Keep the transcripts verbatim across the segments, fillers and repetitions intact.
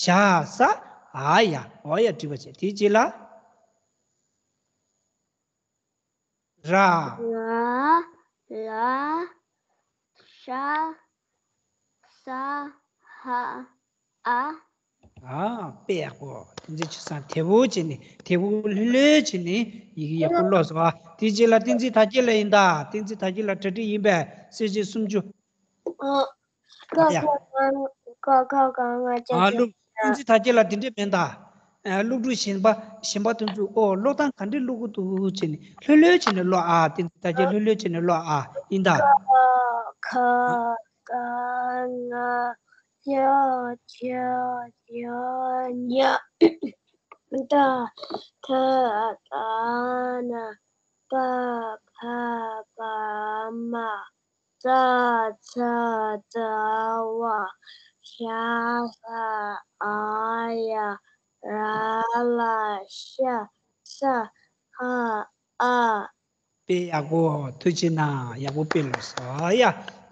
ཞ་ས་འ་ཡ། འོ་ཡ་འགྲིག་པ་བྱས། དེའི་རྗེས་ལ། ར། ར། ལ། ཤ། ས། ཧ། ཨ། ཨ། དཔེ་ཡག་པོ། བསྟན་འཛིན་ཆོས་བཟང་། དལ་བོ་བྱས་ནས། དལ་བོ་ལྷོད་ལྷོད་བྱས་ནས་ཡི་གེ་ཡག་པོ་ཀློག་སོང་ཨ། དེའི་རྗེས་ལ་བསྟན་འཛིན་དར་རྒྱས་ལ་ཡིན་ད། བསྟན་འཛིན་དར་རྒྱས་ལ་གྲ་སྒྲིག་ཡིན་པས། གསལ་བྱེད་སུམ་ཅུ། ཨ། ཀ་ཨ་ཡ། ཁ་ག་ང་ཅ་ཨ། ཆ་ཀློག་བསྟན་འཛིན་དར་རྒྱས་ལ་དེ་འདྲས་མེད་ད། ཨ། སློབ་ཕྲུག་གཞན་པ་གཞན་པ་དེ་ཚོ། ཨོ། ཀློག་སྟངས་ག་འདྲས་ཀློག་གི་འདུག་བྱས་ནས་ལྷོད་ལྷོད་བྱས་ནས་ཀློག་ཨ། བསྟན་འཛིན་དར་རྒྱས་ལྷོད་ལྷོད་བྱས་ནས་ཀློག་ཨ། ཡིན་ད། ཀ་ཁ་ག་ང་ཅ་ཆ་ཉ། ད་ཐ་ད་ན། པ་ཕ་བ་མ། ཙ་ཚ་ཛ་ཝ། ཤ་ས་འ་ཡ། ར་ལ་ཤ། ས་ཧ་འ། དཔེ་ཡག་པོ། ཐུགས་རྗེ་གནང་། ཡག་པོ་དཔེ་ལོས་སོ་ཡ།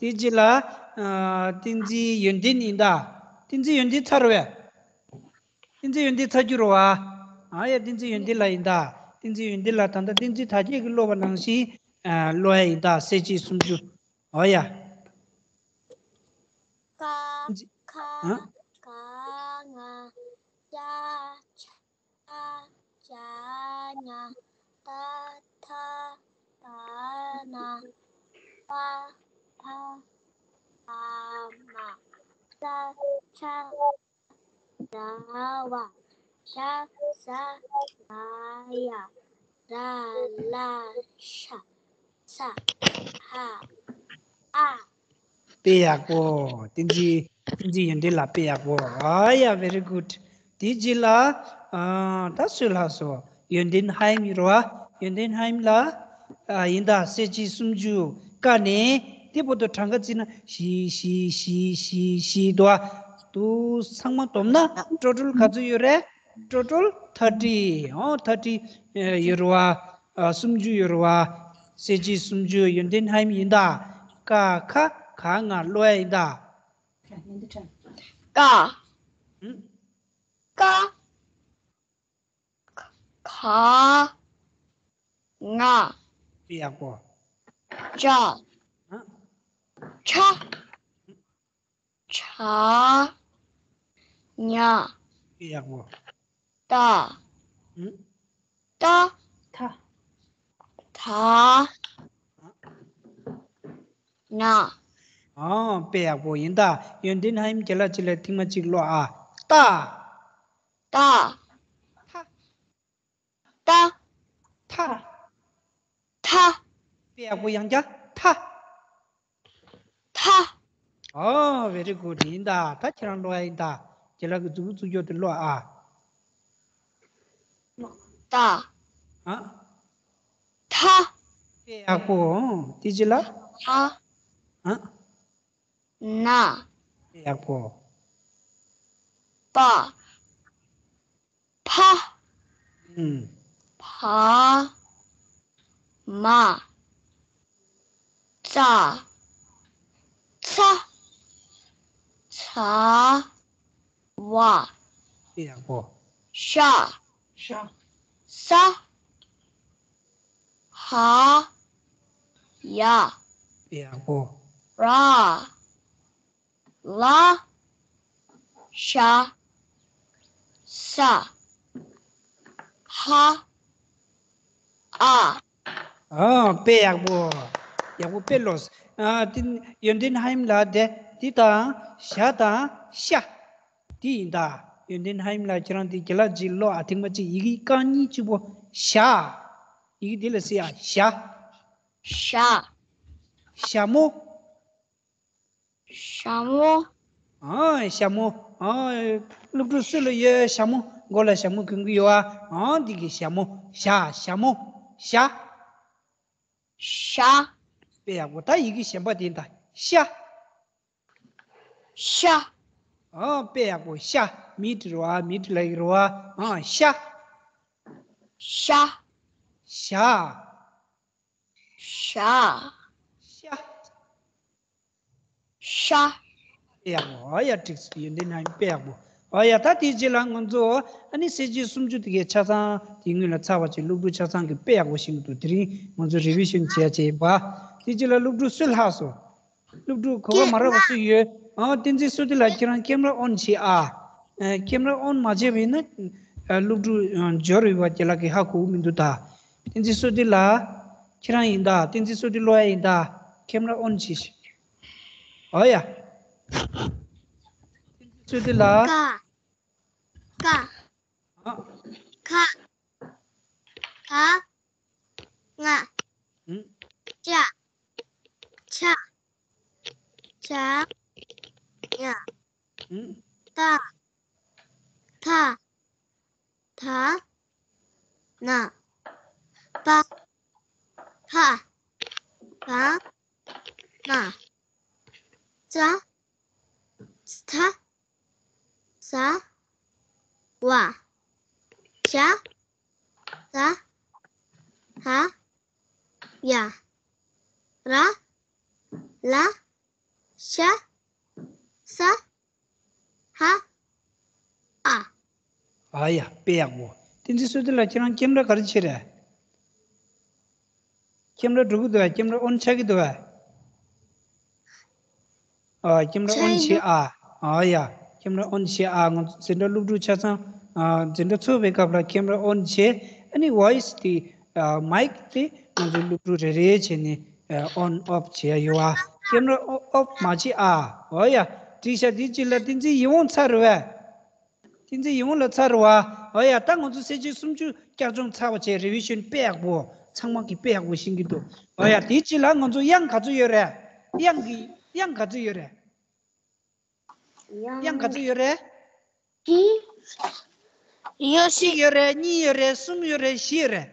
དེ་རྗེས་ལ། ཨ། བསྟན་འཛིན་ཡོན་ཏན་ཡིན་ད། བསྟན་འཛིན་ཡོན་ཏན་ཚར་བས། བསྟན་འཛིན་ཡོན་ཏན་ཚར་རྒྱུ་རེད་བ། ཨ་ཡ། བསྟན་འཛིན་ཡོན་ཏན་ལགས་ཡིན་ད། བསྟན་འཛིན་ཡོན་ཏན་ལགས་ད་ལྟ་བསྟན་འཛིན་དར་རྒྱས་ཀྱིས་ཀློག་པ་ནང་བཞིན། ཨ། ཀློག་ཡ་ཡིན་ད། གསལ་བྱེད་སུམ་ཅུ། ཨོ་ཡ། ཀ་ཁ་ཨ། ག་ང་ཅ་ཆ་ཅ་ཉ། ད་ཐ་ད་ན། པ་ཕ་བ་མ། ཙ་ཚ་ཛ་ཝ། ཤ་ས་འ་ཡ། ར་ལ་ཤ། ས་ཧ་འ། དཔེ་ཡག་པོ། བསྟན་འཛིན། བསྟན་འཛིན་ཡོན་ཏན་ལགས་དཔེ་ཡག་པོ། ཨ་ཡ། very good། དེའི་རྗེས་ལ། ཨ། ད་སུ་ལྷག་སོང་། ཡོན་ཏན་ཧའེམ་ཡིན་རེད་བ། ཡོན་ཏན་ཧའེམ་ལགས། ཨ། ཡིན་ད། གསལ་བྱེད་སུམ་ཅུ་ཀ་ནས་དེ་བར་དུ་གྲངས་ཀ་བརྩིས་ན། བཞི་བཞི་བཞི་བཞི་བཞི་འདུག་བ། དུ་ཚང་མ་བསྡོམས་ན་ཊོ་ཊལ་ག་ཚོད་ཡོད་རེད། ཊོ་ཊལ་ཐར་ཊི། ཨོ། ཐར་ཊི་ཡོད་རེད་བ། ཨ། སུམ་ཅུ་ཡོད་རེད་བ། གསལ་བྱེད་སུམ་ཅུ། ཡོན་ཏན་ཧའེམ་ཡིན་ད། ཀ་ཁ་ག་ང་ཀློག་ཡ་ཡིན་ད། ཀ་ཀ་ཁ་ང་། ཡག་པོ། ཅ། ཨ། ཆ། ཆ། ཉ། ཡག་པོ། ད། ཨ། ད། ཐ། ཐ། ན། ཨ། དཔེ་ཡག་པོ་ཡིན་ད། ཡོན་ཏན་ཧའེམ་རྒན་ལགས་ཅིག་ལ་ཐེངས་མ་གཅིག་ཀློག་ཨ། ཏ། ཏ། ཏ། ཐ། ཐ། དཔེ་ཡག་པོ། ཡང་བསྐྱར། ཐ། ཐ། ཨོ། very good། ཡིན་ད། ད་ཁྱེད་རང་ཀློག་ཡ་ཡིན་ད། རྒན་ལགས་ཀྱི་མཛུབ་མོ་བཙུགས་རྒྱུ་དེ་ཀློག་ཨ། ཏ། ཨ། ཐ། དཔེ་ཡག་པོ། དེ་རྗེས་ལ། ཐ། ཨ། ན། དཔེ་ཡག་པོ། པ། ཕ། ཨུམ། བ། མ། ཙ། ཚ། ཚ། བ། དཔེ་ཡག་པོ། ཤ། ཤ། ས། ཧ། ཡ། དཔེ་ཡག་པོ། ར། ལ། ཤ། ས། ཧ། ཨ། ཨ། དཔེ་ཡག་པོ། ཡག་པོ་དཔེ་ལོས། ཨ། དེ་ཡོན་ཏན་ཧའེམ་ལགས་དེ། དེ་དང་ཞ་དང་ཤ། དེ་ཡིན་ད། ཡོན་ཏན་ཧའེམ་ལགས་ཁྱེད་རང་དེ་རྒན་ལགས་ཅིག་ཀློག་ཨ། ཐེངས་མ་གཅིག་ཡི་གེ་རྐང་གཉིས་གཅིག་པོ། ཞ། ཡི་གེ་དེ་ལ་ཟེར་ཡ། ཞ། ཞ། ཞྭ་མོ། ཞྭ་མོ། ཨ། ཞྭ་མོ། ཨ། སློབ་ཕྲུག་སུ་ལ་ཡོད་ཞྭ་མོ། མགོ་ལ་ཞྭ་མོ་གོན་གྱི་ཡོད་ཨ། ཨ། འདི་གི་ཞྭ་མོ། ཞ། ཞྭ་མོ། ཞ། ཞ། དཔེ་ཡག་པོ། ད་ཡི་གེ་གཞན་པ་དེ་ད། ཤ། ཤ། ཨ། དཔེ་ཡག་པོ། ཤ། མིཊ་རེད་བ། མིཊ་ལབ་ཀྱི་རེད་བ། ཨ། ཤ། ཤ། ཤ། ཤ། ཤ། ཤ། དཔེ་ཡག་པོ། ཨ་ཡ། འགྲིག་སོང་། ཡོན་ཏན་ཧའེམ་དཔེ་ཡག་པོ། ཨ་ཡ། ད་དེའི་རྗེས་ལ་ང་ཚོ་ཨ་ནི་གསལ་བྱེད་སུམ་ཅུ་དེ་གའི་ཆ་ཚང་དེ་སྔོན་ལ་ཚར་བ་བྱས། སློབ་ཕྲུག་ཆ་ཚང་གིས་དཔེ་ཡག་པོ་ཤེས་ཀྱི་འདུག་དེ་རིང་ང་ཚོ་རི་བི་ཤན་བྱེད་ཡ་བྱས་ཡིན་པ། དེའི་རྗེས་ལ་སློབ་ཕྲུག་སུ་ལྷག་སོང་། སློབ་ཕྲུག་གོ་སྐབས་མ་རག་པ་སུ་ཡོད། ཨ། བསྟན་འཛིན་བསོད་བདེ་ལགས། ཁྱེད་རང་ཀེམ་ར་ཨོན་བྱེད་ཨ། ཨ། ཀེམ་ར་ཨོན་མ་བྱས་པ་ཡིན་ན། ཨ། སློབ་ཕྲུག་ཨ་འབྱོར་ཡོད་པ་རྒན་ལགས་ཀྱིས་ཧ་གོ་གི་མི་འདུག་ད། བསྟན་འཛིན་བསོད་བདེ་ལགས། ཁྱེད་རང་ཡིན་ད། བསྟན་འཛིན་བསོད་བདེ་ཀློག་ཡ་ཡིན་ད། ཀེམ་ར་ཨོན་བྱེད་ཤིག་ཨོ་ཡ། བསྟན་འཛིན་བསོད་བདེ་ལགས། ཀ། ཀ། ཨ། ཁ། ག། ང་། ཨུ། ཅ། ཆ། ཇ། ཉ། ཨུ། ཏ། ཐ། ད། ན། པ། ཕ། བ། མ། ཙ། ཚ། ཟ། ཝ། ཞ། ཟ། ཧ། ཡ། ར། ལ། ཤ། ས། ཧ། ཨ། ཨ་ཡ། དཔེ་ཡག་པོ། བསྟན་འཛིན་བསོད་བདེ་ལགས། ཁྱེད་རང་ཀེམ་ར་ག་རེ་བྱེད་རེད། ཀེམ་ར་འགྲོ་གི་འདུག་གས། ཀེམ་ར་ཨོན་ཆགས་ཀྱི་འདུག་གས། ཨ། ཀེམ་ར་ཨོན་བྱེད་ཨ། ཨ་ཡ། ཀེམ་ར་ཨོན་བྱེད་ཨ། ང་ཚོ་འཛིན་གྲྭ་སློབ་ཕྲུག་ཆ་ཚང་། ཨ། འཛིན་གྲྭ་ཚུགས་པའི་སྐབས་ལ་ཀེམ་ར་ཨོན་བྱེད། ཨ་ནི་ཝོ་ཡི་སི་དེ། ཨ། མའིག་དེ་ང་ཚོ་སློབ་ཕྲུག་རེ་རེ་བྱས་ནས། ཨ། ཨོན་ཨོཕ་བྱེད་ཡ་ཡོད་ཨ། ཀེམ་ར་ཨོ་ཨོཕ་མ་བྱེད་ཨ། ཨོ་ཡ། འགྲིག་ཤག་དེའི་རྗེས་ལ་བསྟན་འཛིན་ཡིད་འོང་ཚར་རེད་པས། བསྟན་འཛིན་ཡིད་འོང་ལགས་ཚར་རེད་པ། ཨོ་ཡ། ད་ང་ཚོ་གསལ་བྱེད་སུམ་ཅུ་བསྐྱར་སྦྱོང་ཚར་བ་བྱས། རི་བི་ཤན་དཔེ་ཡག་པོ། ཚང་མ་གིས་དཔེ་ཡག་པོ་ཤེས་ཀྱི་འདུག་ཨོ་ཡ། དེའི་རྗེས་ལ་ང་ཚོ་དབྱངས་ག་ཚོད་ཡོད་རེད། དབྱངས་ཀྱི་དབྱངས་ག་ཚོད་ཡོད་རེད། དབྱངས་ག་ཚོད་ཡོད་རེད། གཅིག་ཡོད་རེད། གཉིས་ཡོད་རེད། གསུམ་ཡོད་རེད། བཞི་ཡོད་རེད།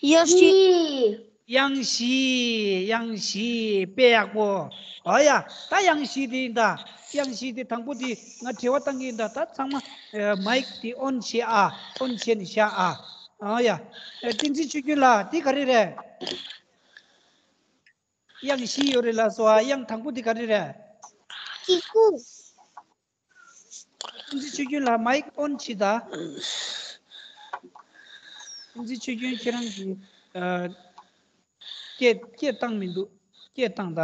དབྱངས་བཞི། དབྱངས་བཞི། དབྱངས་བཞི། དཔེ་ཡག་པོ། ཨོ་ཡ། ད་དབྱངས་བཞི་དེ་ཡིན་ད། དབྱངས་བཞི་དེ་དང་པོ་དེ་ང་དྲི་བ་བཏང་གི་ཡིན་ད། ད་ཚང་མ། ཨ། མའིག་དེ་ཨོན་བྱེད་ཨ། ཨོན་བྱས་ནས་བཞག་ཨ། ཨོ་ཡ། ཨ། བསྟན་འཛིན་ཆོས་སྐྱོང་ལགས། དེ་ག་རེ་རེད། དབྱངས་བཞི་ཡོད་རེད་ལགས་སོ། ཨ། དབྱངས་དང་པོ་དེ་ག་རེ་རེད། གི་གུ། བསྟན་འཛིན་ཆོས་སྐྱོང་ལགས། མའིག་ཨོན་བྱེད་ད། བསྟན་འཛིན་ཆོས་སྐྱོང་། ཁྱེད་རང་གིས། ཨ། སྐད་སྐད་བཏང་མི་འདུག་སྐད་བཏང་ད།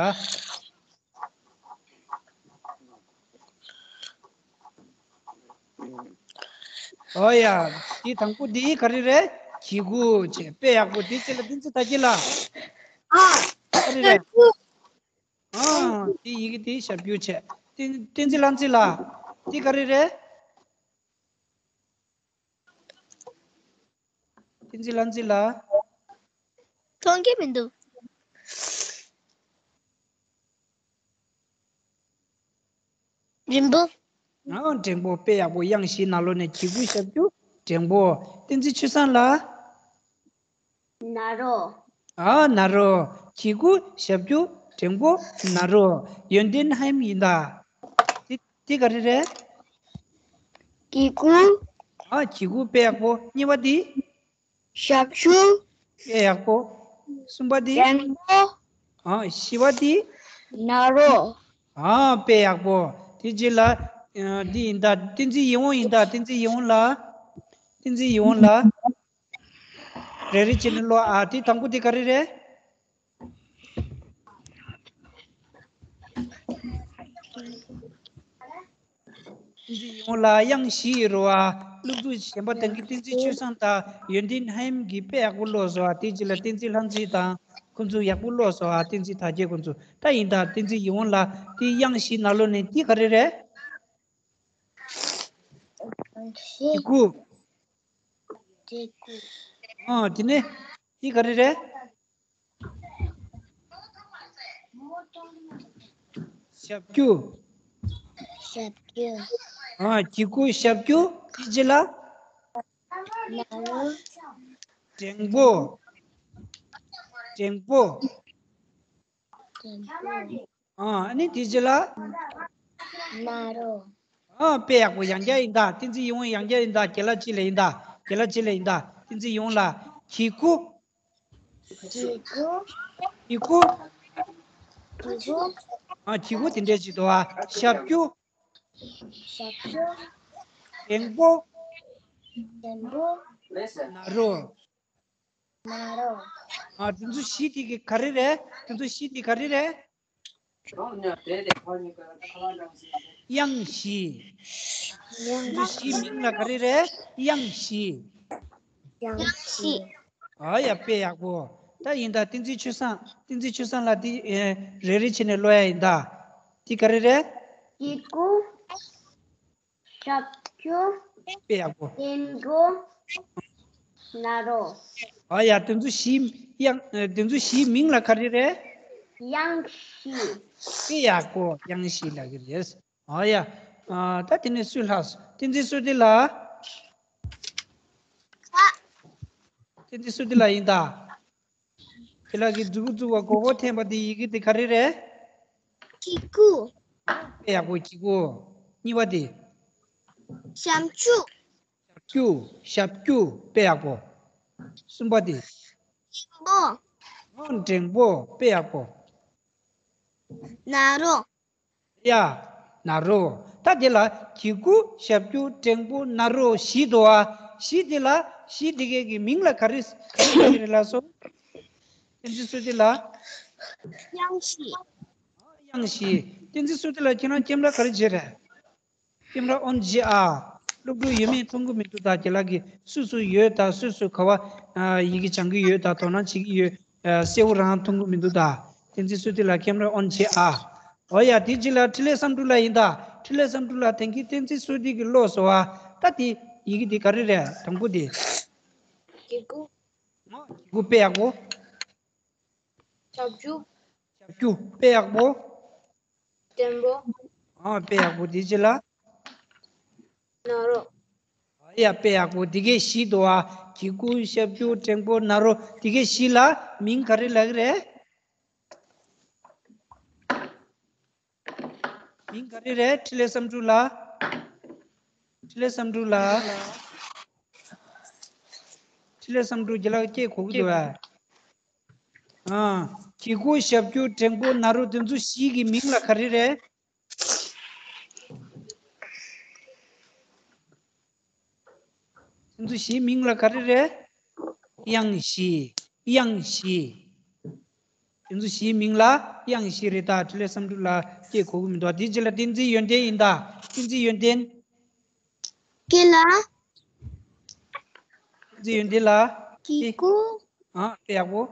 ཨོ་ཡ། དེ་དང་པོ་དེ་ག་རེ་རེད། གི་གུ་བྱས། དཔེ་ཡག་པོ། དེའི་རྗེས་ལ་བསྟན་འཛིན་དར་རྒྱས་ལགས། ཨ། ག་རེ་རེད། ཨ། དེ་ཡི་གེ་དེ་ཞབས་ཀྱུ་བྱས། བསྟན་བསྟན་འཛིན་ལྷ་མཛེས་ལགས། དེ་ག་རེ་རེད། བསྟན་འཛིན་ལྷ་མཛེས་ལགས། མཐོང་གི་མི་འདུག་འགྲེང་བུ། ཨ། འགྲེང་བུ། དཔེ་ཡག་པོ། དབྱངས་བཞིའི་ནང་ལོགས་ནས་གི་གུ་ཞབས་ཀྱུ་འགྲེང་བུ། བསྟན་འཛིན་ཆོས་བཟང་ལགས། ནཱ་རོ། ཨ། ནཱ་རོ། གི་གུ་ཞབས་ཀྱུ་འགྲེང་བུ་ནཱ་རོ། ཡོན་ཏན་ཧེམ་ཡིན་ད། དེ་དེ་ག་རེ་རེད། གི་གུ། ཨ། གི་གུ། དཔེ་ཡག་པོ། གཉིས་པ་དེ། ཞབས་ཀྱུ། དཔེ་ཡག་པོ། གསུམ་པ་དེ། འགྲེང་བུ། ཨ། བཞི་པ་དེ། ནཱ་རོ། ཨ། དཔེ་ཡག་པོ། དེ་རྗེས་ལ། ཨ། འདི་ཡིན་ད། བསྟན་འཛིན་ཡིད་འོང་ཡིན་ད། བསྟན་འཛིན་ཡིད་འོང་ལགས། བསྟན་འཛིན་ཡིད་འོང་ལགས། རེ་རེ་བྱས་ནས་ཀློག་ཨ། དེ་དང་པོ་དེ་ག་རེ་རེད། བསྟན་འཛིན་ཡིད་འོང་ལགས། དབྱངས་བཞི་ཡོད་རེད་པ། སློབ་ཕྲུག་གཞན་པ་དང་གི། བསྟན་འཛིན་ཆོས་བཟང་དང་ཡོན་ཏན་ཧེམ་གྱིས་དཔེ་ཡག་པོ་ཀློག་སོང་ཨ། དེ་རྗེས་ལ་བསྟན་འཛིན་ལྷ་མཛེས་དང་ཁོང་ཚོ་ཡག་པོ་ཀློག་སོང་ཨ། བསྟན་འཛིན་དར་རྒྱས་ཁོང་ཚོ། ད་ཡིན་ད། བསྟན་འཛིན་ཡིད་འོང་ལགས། དེ་དབྱངས་བཞིའི་ནང་ལོགས་ནས་དེ་ག་རེ་རེད། གི་གུ། གི་གུ། ཨ། དེ་ནས་དེ་ག་རེ་རེད། ཞབས་ཀྱུ། ཞབས་ཀྱུ། ཨ། གི་གུ་ཞབས་ཀྱུ། དེ་རྗེས་ལ། ནཱ་རོ། འགྲེང་བུ། འགྲེང་བུ། འགྲེང་བུ། ཨ། ཨ་ནི་དེ་རྗེས་ལ། ནཱ་རོ། ཨ། དཔེ་ཡག་པོ། ཡང་བསྐྱར་ཡིན་ད། བསྟན་འཛིན་ཡིད་འོང་། ཡང་བསྐྱར་ཡིན་ད། རྒན་ལགས་གཅིག་ལ་ཡིན་ད། རྒན་ལགས་གཅིག་ལ་ཡིན་ད། བསྟན་འཛིན་ཡིད་འོང་ལགས། གི་གུ། གི་གུ། གི་གུ། གི་གུ། ཨ། གི་གུ་དེ་འདྲས་ཅིག་འདུག་ཨ། ཞབས་ཀྱུ། ཞབས་ཞུ། འགྲེང་པོ། འགྲེང་པོ། ན་རོ། ན་རོ། ཨ། དེ་ཚོ་བཞི་དེ་གི་ག་རེ་རེད། དེ་ཚོ་བཞི་དེ་ག་རེ་རེད། དབྱངས་བཞི། དེ་ཚོ་བཞིའི་མིང་ལ་ག་རེ་རེད། དབྱངས་བཞི། དབྱངས་བཞི། ཨ་ཡ། དཔེ་ཡག་པོ། ད་ཡིན་ད། བསྟན་འཛིན་ཆོས་བཟང་། བསྟན་འཛིན་ཆོས་བཟང་ལགས། འདི་ཨེ་རེ་རེ་བྱས་ནས་ཀློག་ཡ་ཡིན་ད། འདི་ག་རེ་རེད། གི་གུ། ཞབས་ཀྱུ། དཔེ་ཡག་པོ། འགྲེང་པོ། ན་རོ། ཨ་ཡ། དེ་ཚོ་བཞིའི་དབྱངས། ཨེ། དེ་ཚོ་བཞིའི་མིང་ལ་ག་རེ་རེད། དབྱངས་བཞི། དཔེ་ཡག་པོ། དབྱངས་བཞི་ལབ་ཀྱི་རེད། ཨ་ཡ། ཨ། ད་དེ་ནས་སུ་ལྷག་སོང་། བསྟན་འཛིན་བསོད་བདེ་ལགས། བསྟན་འཛིན་བསོད་བདེ་ལགས་ཡིན་ད། དེ་ལ་གི་མཛུ་གུ་བཙུགས་པ་མགོ་སྐོར་འཐེན་པ་དེ་ཡི་གེ་དེ་ག་རེ་རེད། གི་གུ། དཔེ་ཡག་པོ། གི་གུ། གཉིས་པ་དེ། ཞབས་ཀྱུ། ཞབས་ཀྱུ། ཞབས་ཀྱུ། དཔེ་ཡག་པོ། གསུམ་པ་དེ། འགྲེང་པོ། འགྲེང་པོ། དཔེ་ཡག་པོ། ན་རོ། ཡ། ན་རོ། ད་དེ་ལ་གི་གུ། ཞབས་ཀྱུ། འགྲེང་པོ། ན་རོ། བཞི་འདུག་ཨ། བཞི་དེ་ལ། བཞི་དེ་གའི་གི་མིང་ལ་ག་རེ། ག་རེ་ལབ་ཀྱི་རེད་ལགས་སོ། བསྟན་འཛིན་བསོད་བདེ་ལགས། དབྱངས་བཞི། དབྱངས་བཞི། བསྟན་འཛིན་བསོད་བདེ་ལགས། ཁྱེད་རང་ཀེམ་ར་ག་རེ་བྱས་རེད། ཀེམ་ར་ཨོན་བྱེད་ཨ། སློབ་ཕྲུག་ཡོད་མེད་མཐོང་གི་མི་འདུག་ད། རྒན་ལགས་ཀྱིས་སུ་སུ་ཡོད་ད། སུ་སུ་ག་བ་ཡི་གེ་སྦྱང་གི་ཡོད་ད། དོ་སྣང་བྱེད་ཀྱི་ཡོད། གསལ་བོ་རང་མཐོང་གི་མི་འདུག་ད། བསྟན་འཛིན་བསོད་བདེ་ལགས། ཀེམ་ར་ཨོན་བྱེད་ཨ། འོ་ཡ། དེ་རྗེས་ལ་འཕྲིན་ལས་བསམ་གྲུབ་ལགས་ཡིན་ད། འཕྲིན་ལས་བསམ་གྲུབ་ལགས། དེང་གི་བསྟན་འཛིན་བསོད་བདེ་གིས་ཀློག་སོང་ཨ། ད་དེ་ཡི་གེ་དེ་ག་རེ་རེད། དང་པོ་དེ། གི་གུ། གི་གུ། དཔེ་ཡག་པོ། ཞབས་ཀྱུ། ཞབས་ཀྱུ། དཔེ་ཡག་པོ། འགྲེང་པོ། ཨ། དཔེ་ཡག་པོ། དེ་རྗེས་ལ། ན་རོ། ཨ་ཡ། དཔེ་ཡག་པོ། དེ་གའི་བཞི་འདུག་ཨ། གི་གུ། ཞབས་ཀྱུ། འགྲེང་པོ། ན་རོ། དེ་གའི་བཞི་ལ་མིང་ག་རེ་ལབ་ཀྱི་རེད། མིང་ག་རེ་རེད། འཕྲིན་ལས་བསམ་གྲུབ་ལགས། འཕྲིན་ལས་བསམ་གྲུབ་ལགས། འཕྲིན་ལས་བསམ་གྲུབ། རྒན་ལགས་སྐད་གོ་གི་འདུག་ཨ། ཨ། གི་གུ། ཞབས་ཀྱུ། འགྲེང་པོ། ན་རོ། དེ་ཚོ་བཞི་གི་མིང་ལ་ག་རེ་རེད། དེ་ཚོ་བཞིའི་མིང་ལ་ག་རེ་རེད། དབྱངས་བཞི། དབྱངས་བཞི། དེ་ཚོ་བཞིའི་མིང་ལ་དབྱངས་བཞི་རེད་ད། འཕྲིན་ལས་བསམ་གྲུབ་ལགས་སྐད་གོ་གི་མི་འདུག་དེའི་རྗེས་ལ་བསྟན་འཛིན་ཡོན་ཏན་ཡིན་ད། བསྟན་འཛིན་ཡོན་ཏན། ཀེ་ལ། བསྟན་འཛིན་ཡོན་ཏན་ལགས། གི་གུ། ཨ། དཔེ་ཡག་པོ།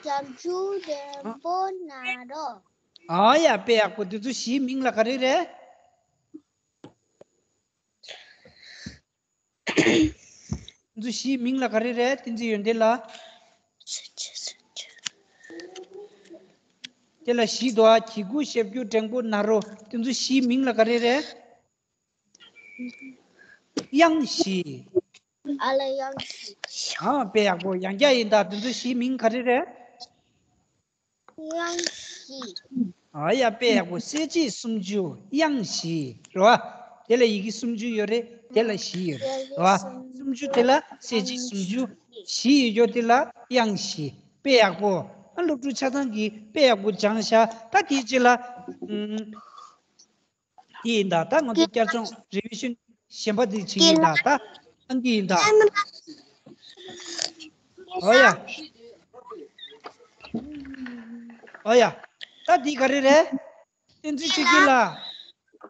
ཞབས་ཀྱུ། འགྲེང་པོ། ན་རོ། ཨ་ཡ། དཔེ་ཡག་པོ། དེ་ཚོ་བཞིའི་མིང་ལ་ག་རེ་རེད། དེ་ཚོ་བཞིའི་མིང་ལ་ག་རེ་རེད། བསྟན་འཛིན་ཡོན་ཏན་ལགས། དེ་ལ་བཞི་འདུག་ཨ། གི་གུ། ཞབས་ཀྱུ། འགྲེང་པོ། ན་རོ། དེ་ཚོ་བཞིའི་མིང་ལ་ག་རེ་རེད། དབྱངས་བཞི། ཨ་ལ། དབྱངས་བཞི། ཨ། དཔེ་ཡག་པོ། ཡང་བསྐྱར་ཡིན་ད། དེ་ཚོ་བཞིའི་མིང་ག་རེ་རེད། དབྱངས་བཞི། ཨ་ཡ། དཔེ་ཡག་པོ། གསལ་བྱེད་སུམ་ཅུ། དབྱངས་བཞི་རེད་བ། དེ་ལ་ཡི་གེ་སུམ་ཅུ་ཡོད་རེད། དེ་ལ་བཞི་ཡོད་རེད་བ། སུམ་ཅུ་དེ་ལ་གསལ་བྱེད་སུམ་ཅུ། བཞི་ཡོད་རྒྱུ་དེ་ལ་དབྱངས་བཞི། དཔེ་ཡག་པོ། ཨ། སློབ་ཕྲུག་ཆ་ཚང་གིས་དཔེ་ཡག་པོ་སྦྱངས་ཤག་ད་དེའི་རྗེས་ལ། ཨུམ། དེ་ཡིན་ད། ད་ང་ཚོ་བསྐྱར་སྦྱོང་རེ་བི་ཤོན་གཞན་པ་དེ་བྱེད་ཀྱི་ཡིན་ད། ད་ཨང་ཀི་ཡིན་ད། ཨོ་ཡ། ཨོ་ཡ། ད་འདི་ག་རེ་རེད། བསྟན་འཛིན་ཆོས་སྐྱིད་ལགས།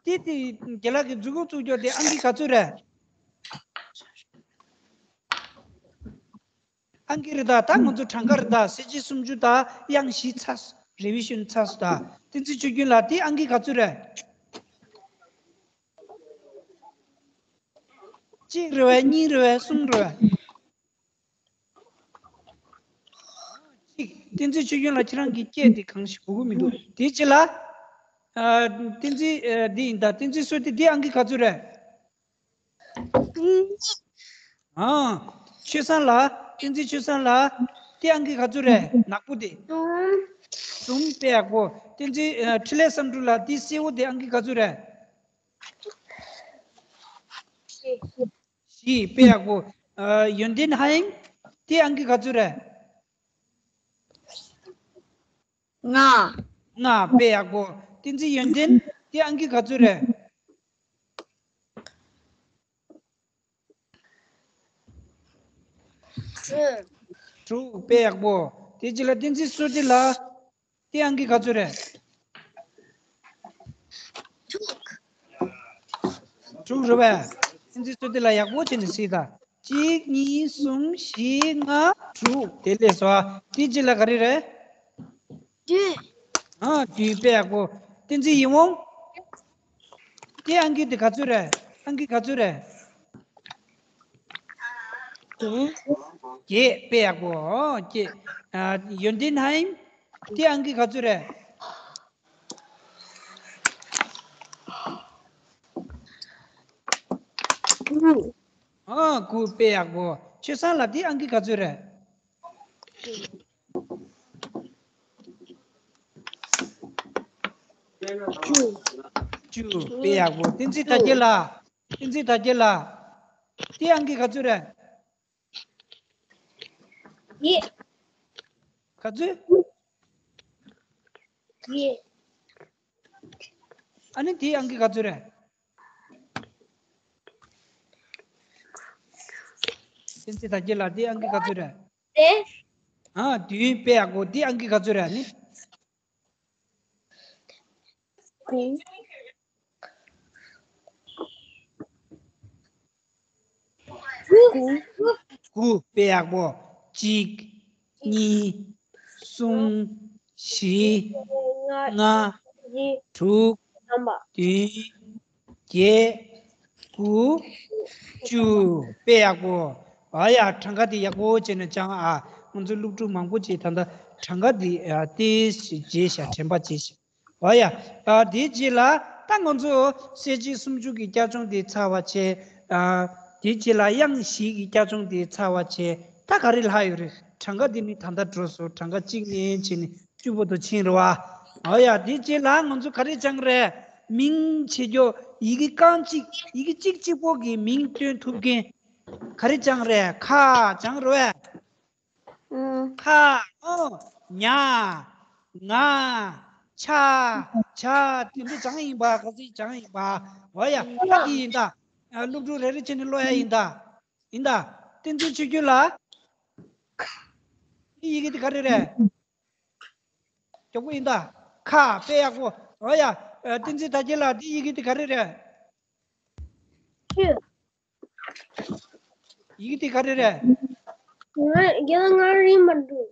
དེ་དེ་རྒན་ལགས་ཀྱིས་མཛུབ་གུ་བཙུགས་རྒྱུ་དེ་ཨང་ཀི་ག་ཚོད་རེད། ཨང་ཀི་རེད་ད། ད་ང་ཚོ་གྲངས་ཀ་རེད་ད། གསལ་བྱེད་སུམ་ཅུ་ད། དབྱངས་བཞི་ཚར་སོང་། རེ་བི་ཤོན་ཚར་སོང་ད། བསྟན་འཛིན་ཆོས་སྐྱིད་ལགས། དེ་ཨང་ཀི་ག་ཚོད་རེད། གཅིག་རེད་བས། གཉིས་རེད་བས། གསུམ་རེད་བས། གཅིག་བསྟན་འཛིན་ཆོས་སྐྱིད་ལགས། ཁྱེད་རང་གི་སྐད་དེ་གང་ཞིག་གོ་གི་མི་འདུག་དེའི་རྗེས་ལ། ཨ། བསྟན་འཛིན། ཨ། འདི་ཡིན་ད། བསྟན་འཛིན་བསོད་བདེ། འདི་ཨང་ཀི་ག་ཚོད་རེད། ཨང་། ཆོས་བཟང་ལགས། བསྟན་འཛིན་ཆོས་བཟང་ལགས། དེ་ཨང་ཀི་ག་ཚོད་རེད། ནག་པོ་དེ། གསུམ། གསུམ། དཔེ་ཡག་པོ། བསྟན་འཛིན། ཨ། འཕྲིན་ལས་བསམ་གྲུབ་ལགས། དེ་སེར་པོ་དེ་ཨང་ཀི་ག་ཚོད་རེད། བཞི། བཞི། དཔེ་ཡག་པོ། ཨ། ཡོན་ཏན་ཧ་ཡང་། དེ་ཨང་ཀི་ག་ཚོད་རེད། ལྔ། ལྔ། དཔེ་ཡག་པོ། བསྟན་འཛིན་ཡོན་ཏན། དེ་ཨང་ཀི་ག་ཚོད་རེད། དྲུག་དྲུག་དཔེ་ཡག་པོ། དེ་རྗེས་ལ་བསྟན་འཛིན་བསོད་བདེ་ལགས། དེ་ཨང་ཀི་ག་ཚོད་རེད། དྲུག་རེད་པས། བསྟན་འཛིན་བསོད་བདེ་ལགས་ཡག་པོ་བྱས་ནས་གཟིགས་དང་། གཅིག་གཉིས་གསུམ་བཞི་ལྔ་དྲུག་དེ་ལས་སོ། དེ་རྗེས་ལ་ག་རེ་རེད། བདུན། ཨ་བདུན་དཔེ་ཡག་པོ། བསྟན་འཛིན་ཡིད་འོང་། དེ་ཨང་ཀི་དེ་ག་ཚོད་རེད། ཨང་ཀི་ག་ཚོད་རེད། བརྒྱད། བརྒྱད་དཔེ་ཡག་པོ། ཨོ་བརྒྱད། ཨ་ཡོན་ཏན་ཧའེ། དེ་ཨང་ཀི་ག་ཚོད་རེད། དགུ། ཨ་དགུ་དཔེ་ཡག་པོ། ཆོས་བཟང་ལགས་དེ་ཨང་ཀི་ག་ཚོད་རེད། བཅུ། བཅུ་དཔེ་ཡག་པོ། བསྟན་འཛིན་དར་རྒྱས་ལགས། བསྟན་འཛིན་དར་རྒྱས་ལགས། དེ་ཨང་ཀི་ག་ཚོད་རེད། བརྒྱད། ག་ཚོད། བརྒྱད། ཨ་ནི་དེ་ཨང་ཀི་ག་ཚོད་རེད། བསྟན་འཛིན་དར་རྒྱས་ལགས། དེ་ཨང་ཀི་ག་ཚོད་རེད། བདུན། ཨ་བདུན་དཔེ་ཡག་པོ། དེ་ཨང་ཀི་ག་ཚོད་རེད། ཨ་ནི། དགུ། དགུ། དགུ་དཔེ་ཡག་པོ། གཅིག་གཉིས། གསུམ། བཞི། ལྔ། དྲུག་བདུན། བརྒྱད། དགུ། བཅུ། དཔེ་ཡག་པོ། ཨ་ཡ་གྲངས་ཀ་དེ་ཡག་པོ་བྱས་ནས་སྦྱངས་ཨ། ང་ཚོ་སློབ་ཕྲུག་མང་པོ་ཅིག་ད་ལྟ་གྲངས་ཀ་དེ་ཨ་ཏོག་ཙམ་བརྗེད་ཤག་དྲན་པ་བརྗེད་ཤག་ཨོ་ཡ། ཨ་དེའི་རྗེས་ལ་ད་ང་ཚོ་གསལ་བྱེད་སུམ་ཅུ་གི་བསྐྱར་སྦྱོང་དེ་ཚར་བ་བྱས། ཨ་དེའི་རྗེས་ལ་དབྱངས་བཞི་གི་བསྐྱར་སྦྱོང་དེ་ཚར་བ་བྱས། ད་ག་རེ་ལྷག་ཡོད་རེད། གྲངས་ཀ་འདི་ནི་ད་ལྟ་འགྲོ་སོང་། གྲངས་ཀ་གཅིག་ནས་བྱས་ནས་བཅུ་བར་དུ་ཕྱིན་རེད་བ། ཨོ་ཡ། དེའི་རྗེས་ལ་ང་ཚོ་ག་རེ་སྦྱངས་རེད། མིང་བྱེད་རྒྱུ། ཡི་གེ་རྐང་གཅིག་ཡི་གེ་གཅིག་གཅིག་པོ་གི་མིང་སྟོན་ཐུབ་མཁན་ག་རེ་སྦྱངས་རེད། ཁ་སྦྱངས་རེད་བས། ཨང་། ཁ། ཨོ། ཉ། ང་། ཆ། ཆ། དེ་འདྲ་སྦྱངས་ཡིན་པ། ག་ཚོད་སྦྱངས་ཡིན་པ། འོ་ཡ། ད་འདི་ཡིན་ད། ཨ་སློབ་ཕྲུག་རེ་རེ་བྱས་ནས་ཀློག་ཡ་ཡིན་ད། ཡིན་ད། བསྟན་འཛིན་ཆོས་སྐྱིད་ལགས། འདི་ཡི་གེ་དེ་ག་རེ་རེད། མགྱོགས་པོ་ཡིན་ད། ཁ། དཔེ་ཡག་པོ། འོ་ཡ། ཨ་བསྟན་འཛིན་དར་རྒྱས་ལགས། འདི་ཡི་གེ་དེ་ག་རེ་རེད། ཁྱོད། ཡི་གེ་དེ་ག་རེ་རེད། ང་རྒན་ལགས། ང་རིག་མི་འདུག་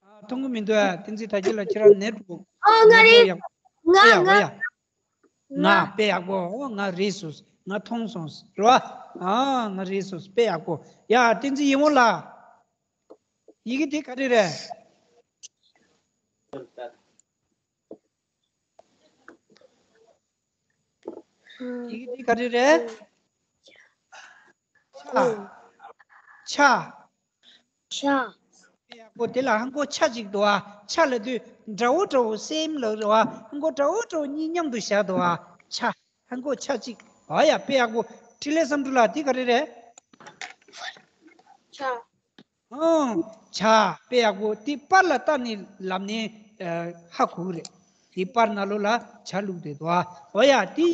ཨ་མཐོང་གི་མི་འདུག་ཨ། བསྟན་འཛིན་དར་རྒྱས་ལགས། ཁྱེད་རང་ནེཊ་ཝརཀ་ཨོ་ང་ནེཊ་ཝརཀ་རེད། ཡག་ང་ཨོ་ཡ་ང་ཨོ་ཡ། ང་ང་དཔེ་ཡག་པོ། ཨོ་ང་རེད་སོང་། ང་མཐོང་སོང་རེད་བ། ཨ་ང་རེད་སོང་། དཔེ་ཡག་པོ། ཡ་བསྟན་འཛིན་ཡིད་འོང་ལགས། ཡི་གེ་དེ་ག་རེ་རེད། ཡི་གེ་དེ་ག་རེ་རེད། ཆ། ཆ། ཆ། ཡག་པོ། དེ་ལ་ཧང་གོ་ཆ་ཅིག་འདུག་ཨ། ཆ་ལབ་དུས་འདྲ་བོ་འདྲ་བོ་སེམས་ལ་རེད་བ། ཧང་གོ་འདྲ་བོ་འདྲ་བོ་གཉིས་མཉམ་དུ་བཞག་འདུག་ཨ། ཆ། ཧང་གོ་ཆ་ཅིག་ཨ་ཡ་དཔེ་ཡག་པོ། འཕྲིན་ལས་བསམ་གྲུབ་ལགས། དེ་ག་རེ་རེད། ཆ། ཨང་། ཆ། དཔེ་ཡག་པོ། དེ་པར་ལ་བལྟས་ནས་ལབ་ནས་ཨ་ཧ་གོ་གི་རེད། དེ་པར་ནང་ལོགས་ལ་ཆ་བླུགས་བསྡད་འདུག་ཨ། འོ་ཡ། དེ་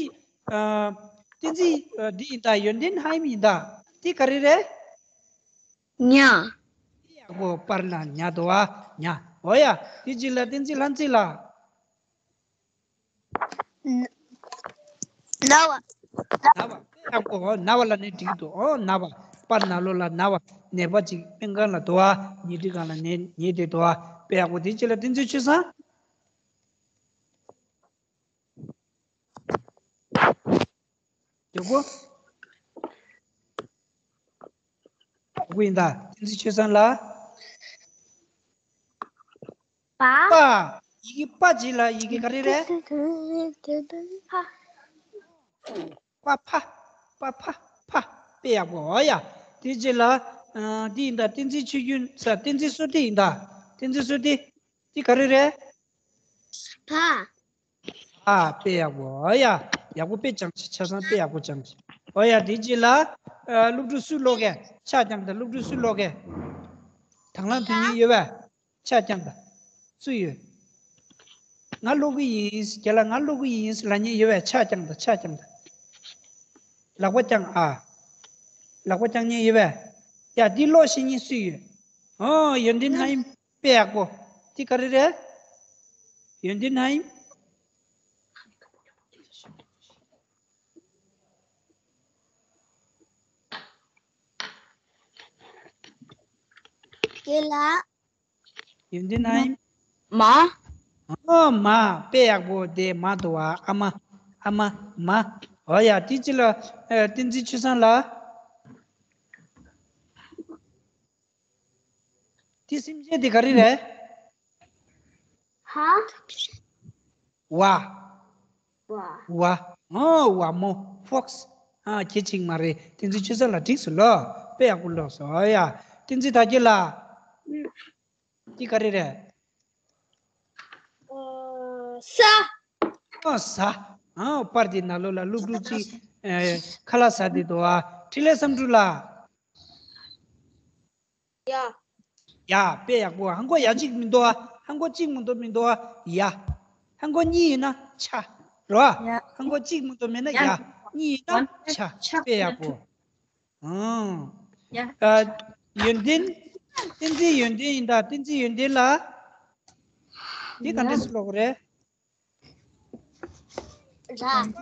ཨ་བསྟན་འཛིན་ཨ་འདི་ཡིན་ད། ཡོན་ཏན་ཧའེ་ཡིན་ད། དེ་ག་རེ་རེད། ཉ། དེ་ཡག་པོ། པར་ལ་ཉ་འདུག་ཨ། ཉ། འོ་ཡ། དེ་རྗེས་ལ་བསྟན་འཛིན་ལྷ་མཛེས་ལགས། ན་བ། ན་བ། དཔེ་ཡག་པོ། ཨོ་ན་བ་ལབ་ནས་འགྲིག་འདུག་ཨོ་ན་བ། པར་ནང་ལོགས་ལ་ན་བ། ནད་པ་ཅིག་སྨན་ཁང་ལ་འདུག་ཨ། ཉལ་ཁྲི་སྒང་ལ་ཉལ་ཉལ་བསྡད་འདུག་ཨ། དཔེ་ཡག་པོ། དེ་རྗེས་ལ་བསྟན་འཛིན་ཆོས་བཟང་། མགྱོགས་པོ། མགྱོགས་པོ་ཡིན་ད། བསྟན་འཛིན་ཆོས་བཟང་ལགས། པ། པ། ཡི་གེ་པ་རྗེས་ལ་ཡི་གེ་ག་རེ་རེད། ཕ། པ་ཕ། པ་ཕ། ཕ། དཔེ་ཡག་པོ། འོ་ཡ། དེ་རྗེས་ལ་ཨ་འདི་ཡིན་ད། བསྟན་འཛིན་ཆོས་སྐྱིད་ས། བསྟན་འཛིན་བསོད་བདེ་ཡིན་ད། བསྟན་འཛིན་བསོད་བདེ། འདི་ག་རེ་རེད། ཕ། ཨ་དཔེ་ཡག་པོ། འོ་ཡ། ཡག་པོ་དཔེ་སྦྱངས་ཤག་ཆ་ཚང་དཔེ་ཡག་པོ་སྦྱངས་ཤག་འོ་ཡ། དེ་རྗེས་ལ་ཨ་སློབ་ཕྲུག་སུས་ཀློག་གི། ཆ་རྐྱང་དང་། སློབ་ཕྲུག་སུས་ཀློག་གི། དང་བླངས་དོན་གཉེར་ཡོད་པས། ཆ་རྐྱང་དང་། སུ་ཡོད། ང་ཀློག་གི་ཡིན། རྒན་ལགས་ང་ཀློག་གི་ཡིན་ལབ་མཁན་ཡོད་པས། ཕྱག་བརྐྱངས་དང་། ཕྱག་བརྐྱངས་དང་། ལག་པ་བརྐྱངས་ཨ། ལག་པ་བརྐྱངས་མཁན་ཡོད་པས། ཡ་འདི་ཀློག་ཤེས་མཁན་སུ་ཡོད། ཨོ་ཡོན་ཏན་ཧ་ཡིན། དཔེ་ཡག་པོ། འདི་ག་རེ་རེད། ཡོན་ཏན་ཧ་ཡིན། རྒན་ལགས། ཡོན་ཏན་ཧ་ཡིན། མ། ཨོ་མ། དཔེ་ཡག་པོ། དེ་མ་འདུག་བ། ཨ་མ། ཨ་མ། མ། ཨོ་ཡ། དེ་ཅི་ལ། ཨ། བསྟན་འཛིན་ཆོས་བཟང་ལགས། དེ་སེམས་ཅན་དེ་ག་རེ་རེད། ཧ། ཝ། ཝ། ཝ། ཨོ་ཝ་མོ། ཕོག་སི། ཨ་གལ་ཆེན་མ་རེད། བསྟན་འཛིན་ཆོས་བཟང་ལགས་འགྲིག་སོང་ལགས། དཔེ་ཡག་པོ་ཀློག་སོང་། ཨོ་ཡ། བསྟན་འཛིན་དར་རྒྱས་ལགས། འདི་ག་རེ་རེད། ཨོ་ས། ཨོ་ས། ཨོ་པར་དེ་ནང་ལོགས་ལ་ཀླུ་ཀླུ་ཅིག་ཨེ་ཁ་ལག་ཟ་བསྡད་འདུག་ཨ། འཕྲིན་ལས་བསམ་གྲུབ་ལགས། ཡ། ཡ། དཔེ་ཡག་པོ། ཧང་གོ་ཡ་གཅིག་མི་འདུག་ཨ། ཧང་གོ་གཅིག་མི་འདུག་མི་འདུག་ཨ། ཡ། ཧང་གོ་གཉིས་ཡིན་ན་ཆ། རོ་ཨ། ཡ། ཧང་གོ་གཅིག་མི་འདུག་མེད་ན་ཡ། ཡ། གཉིས་ཡིན་ན་ཆ། ཆ། དཔེ་ཡག་པོ། ཨང་། ཡ། ཨ། ཡོན་ཏན། བསྟན་འཛིན་ཡོན་ཏན་ཡིན་ད། བསྟན་འཛིན་ཡོན་ཏན་ལགས། འདི་ག་འདྲས་སུ་ཀློག་རེད། ར།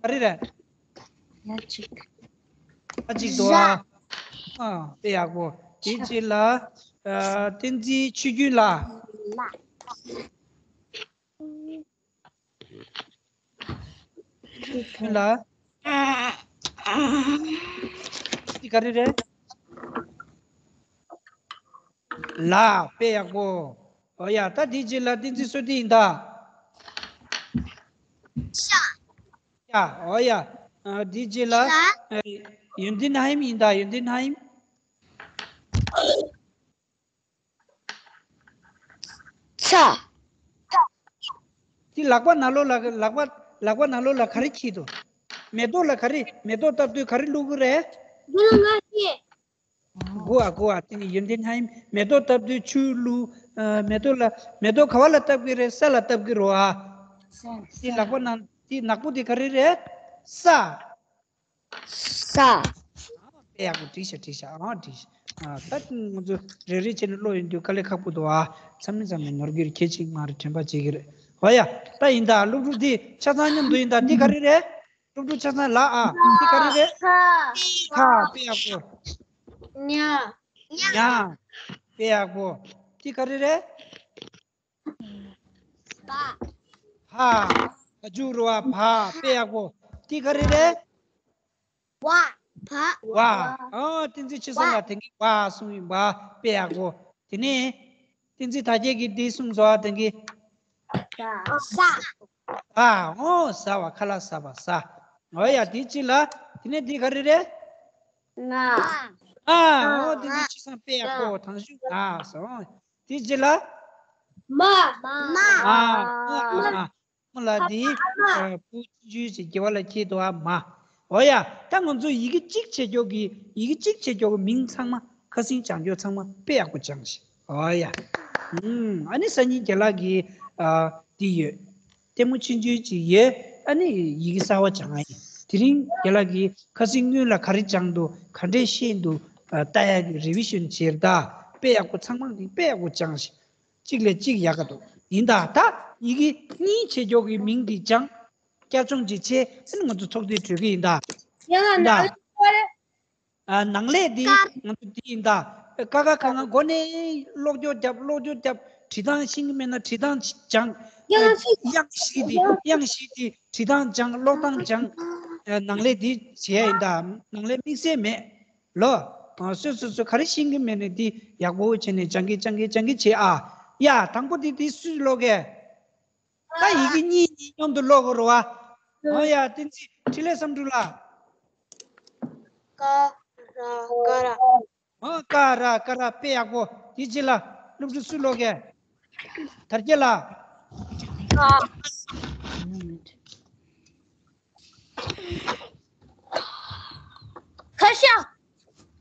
ག་རེ་རེད། ཡ་གཅིག་ཨ་གཅིག་འདུག་ཨ། ར། ཨ་དཔེ་ཡག་པོ། དེ་རྗེས་ལ། ཨ། བསྟན་འཛིན་ཆོས་སྐྱོང་ལགས། ལ། ལ། འདི་ག་རེ་རེད། ལ། དཔེ་ཡག་པོ། ཨོ་ཡ། ད་འདི་རྗེས་ལ་བསྟན་འཛིན་བསོད་བདེ་ཡིན་ད། ཤ། ཡ། ཨོ་ཡ། ཨ། འདི་རྗེས་ལ། ཤ། ཨ། ཡོན་ཏན་ཧ་ཡིན་ཡིན་ད། ཡོན་ཏན་ཧ་ཡིན། ཚ། དེ་ལག་པ་ནང་ལོགས་ལ། ལག་པ། ལག་པ་ནང་ལོགས་ལ་ག་རེ་འཁྱེར་འདུག་མེ་ཏོག་ལ་ག་རེ། མེ་ཏོག་བཏབ་དུས་ག་རེ་བླུག་གི་རེད། འདི་ལ་ང་ཤེས། གོ་ཨ། གོ་ཨ། དེ་ནི་ཡོན་ཏན་ཧ་ཡིན། མེ་ཏོག་བཏབ་དུས་ཆུ་བླུག་ཨ། མེ་ཏོག་ལ། མེ་ཏོག་ག་བ་ལ་བཏབ་གི་རེད། ས་ལ་བཏབ་གི་རོ་ཨ། ས། དེ་ལག་པ་ནང་དེ་ནག་པོ་དེ་ག་རེ་རེད། ས། ས། དཔེ་ཡག་པོ། འགྲིག་ཤག་འགྲིག་ཤག་ཨ་འགྲིག་ཤག་ཨ། ད་ང་ཚོ་རེ་རེ་བྱས་ནས་ཀློག་ཡོང་དུས་དཀའ་ལས་ཁག་པོ་འདུག་ཨ། ཚང་མས་ཚང་མས་ནོར་གྱི་རེད། གལ་ཆེན་མ་རེད། དྲན་པ་བྱེད་ཀྱི་རེད། ཨོ་ཡ། ད་ཡིན་ད། སློབ་ཕྲུག་འདི་ཆ་ཚང་མཉམ་དུ་ཡིན་ད། འདི་ག་རེ་རེད། སློབ་ཕྲུག་ཆ་ཚང་ལ་ཨ། འདི་ག་རེ་རེད། ཁ། ཁ། དཔེ་ཡག་པོ། ཉ། ཉ། དཔེ་ཡག་པོ། འདི་ག་རེ་རེད། བ། བ། བ་འཇུག་རོ་ཨ། བ། དཔེ་ཡག་པོ། འདི་ག་རེ་རེད། ཝ། བ། ཝ། ཨ། བསྟན་འཛིན་ཆོས་བཟང་ལགས་དེང་གི་ཝ་གསུངས་ཡིན་པ། དཔེ་ཡག་པོ། དེ་ནས་བསྟན་འཛིན་དར་རྒྱས་ཀྱིས་འདི་གསུངས་སོང་ཨ། དེང་གི་ས། ཨ། ཨོ་ཟ་བ། ཁ་ལག་ཟ་བ། ཟ། ཨོ་ཡ། དེ་གཅིག་ལ། དེ་ནས་འདི་ག་རེ་རེད། ང་། ཨ། ཨོ་བསྟན་འཛིན་ཆོས་བཟང་དཔེ་ཡག་པོ། ཐང་ཤུ་ང་ཟེར། ཨོ། དེ་རྗེས་ལ། མ། མ། ཨ། ཨ། ཨ། ཨ། མ་ལ་དེ། ཨ། བུ་ཆུང་ཆུང་ཞིག་སྐྱེ་བ་ལ་ཁྱེད་དོ་ཨ་མ། འོ་ཡ། ད་ང་ཚོ་ཡི་གེ་གཅིག་བྱེད་ཀྱོག་གི། ཡི་གེ་གཅིག་བྱེད་ཀྱོག་གི་མིང་ཚང་མ། ཁ་སང་སྦྱང་ཀྱོག་ཚང་མ་དཔེ་ཡག་པོ་སྦྱངས་ཤིག་འོ་ཡ། ཨུམ། ཨ་ནི་སང་ཉིན་རྒན་ལགས་ཀྱི། ཨ། དེ་ཡོད། ལྟད་མོ་ཆུང་ཆུང་ཅིག་ཡོད། ཨ་ནི་ཡི་གེ་གསར་བ་སྦྱང་ཡ་ཡིན། དེ་རིང་རྒན་ལགས་ཀྱིས་ཁ་སང་སྔོན་ལ་ག་རེ་སྦྱངས་འདུག་ག་འདྲས་ཤེས་འདུག་ཨ། ལྟ་ཡ་གི་རི་བི་ཤོན་བྱེད་ད། དཔེ་ཡག་པོ། ཚང་མ་གིས་དཔེ་ཡག་པོ་སྦྱངས་ཤིག་གཅིག་ལས་གཅིག་ཡག་ག་འདུག་ཡིན་ད། ད་ཡི་གེ་གཉིས་བྱེད་ཀྱོག་གི་མིང་འདི་སྦྱང་། བསྐྱར་སྦྱོང་ཅིག་བྱས། ཨ་ནི་ང་ཚོ་ཚོགས་འདུར་གྲོལ་གི་ཡིན་ད། ཡང་ཡིན་ད། ནང་ལས་ཀོ་རེ། ཨ། ནང་ལས་འདི་ཀ་ང་ཚོ་འདི་ཡིན་ད། ཀ་ཁ་ག་ང་མགོ་ནས་ཀློག་ཀྱོག་རྒྱབ། ཀློག་ཀྱོག་རྒྱབ། བྲིས་སྟངས་ཤེས་ཀྱི་མེད་ན་བྲིས་སྟངས་སྦྱང་། དབྱངས་ཤིག་དེ། དབྱངས་ཤིག་དེ། བྲིས་སྟངས་སྦྱང་། ཀློག་སྟངས་སྦྱང་། ཨ། ནང་ལས་འདི་བྱས་ཡིན་ད། ནང་ལས་དམིགས་བསལ་མེད། ལོ། ཨ། སོ་སོ་སོ་ག་རེ་ཤེས་ཀྱི་མེད་ནས་འདི་ཡག་པོ་བྱས་ནས་སྦྱང་གི་སྦྱང་གི་སྦྱང་གི་བྱེད་ཨ། ཡ། དང་པོ་འདི་འདི་སུས་ཀློག་གས། ད་ཡི་གེ་གཉིས་གཉིས་མཉམ་དུ་ཀློག་དགོས་རེད་བ། ཨོ་ཡ། བསྟན་འཛིན་འཕྲིན་ལས་བསམ་གྲུབ་ལགས། ཀ་ར་ཀ་ར། ཨོ། ཀ་ར་ཀ་ར། དཔེ་ཡག་པོ། དེ་རྗེས་ལ་སློབ་ཕྲུག་སུས་ཀློག་གས། དར་རྒྱས་ལགས། ཀ། ཁ་ཤ།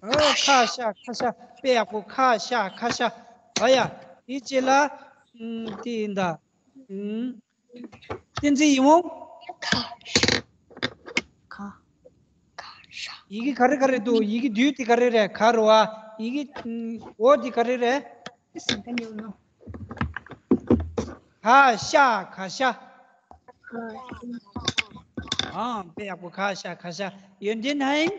ཨོ། ཁ་ཤ་ཁ་ཤ། དཔེ་ཡག་པོ། ཁ་ཤ་ཁ་ཤ། ཨོ་ཡ། དེ་རྗེས་ལ། ཨུམ། དེ་ཡིན་ད། ཨུམ། བསྟན་འཛིན་ཡིད་འོང་། ཁ། ཡི་གེ་ག་རེ་ག་རེ་འདུག་ཡི་གེ་བསྡུས་དེ་ག་རེ་རེད། ག་རེད་བ། ཡི་གེ་ཨུམ། འོ་དེ་ག་རེ་རེད། ག་ཤ། ག་ཤ། ཨང་། དཔེ་ཡག་པོ། ག་ཤ། ག་ཤ། ཡོན་ཏན་ཧན།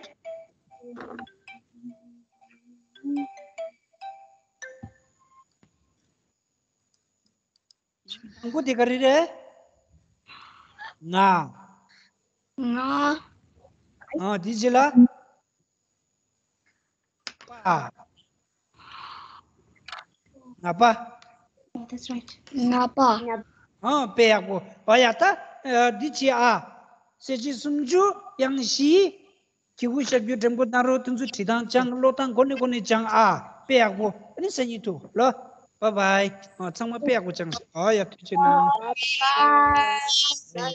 དང་པོ་དེ་ག་རེ་རེད། ང་། ང་། ཨང་། དེ་རྗེས་ལ། པ། ང་པ། That's right. ང་པ། ཨང་། དཔེ་ཡག་པོ། འོ་ཡ། ད་འདི་བྱེད་ཨ། གསལ་བྱེད་སུམ་ཅུ། དབྱངས་བཞི། གི་གུ་ཞབས་ཀྱུ་འགྲེང་བུ་ན་རོ། དེ་ཚོ་བྲིས་སྟངས་སྦྱང་། ཀློག་སྟངས་གོ་ནས་གོ་ནས་སྦྱང་ཨ། དཔེ་ཡག་པོ། ཨ་ནི་སང་ཉིན་ཐུག་ལོ། བཱའི་བཱའི། ཨ། ཚང་མ་དཔེ་ཡག་པོ་སྦྱངས་ཤག་ཨ་ཡ། ཐུགས་རྗེ་གནང་།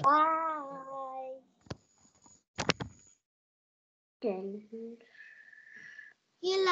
Bye. ཡིན་ལ།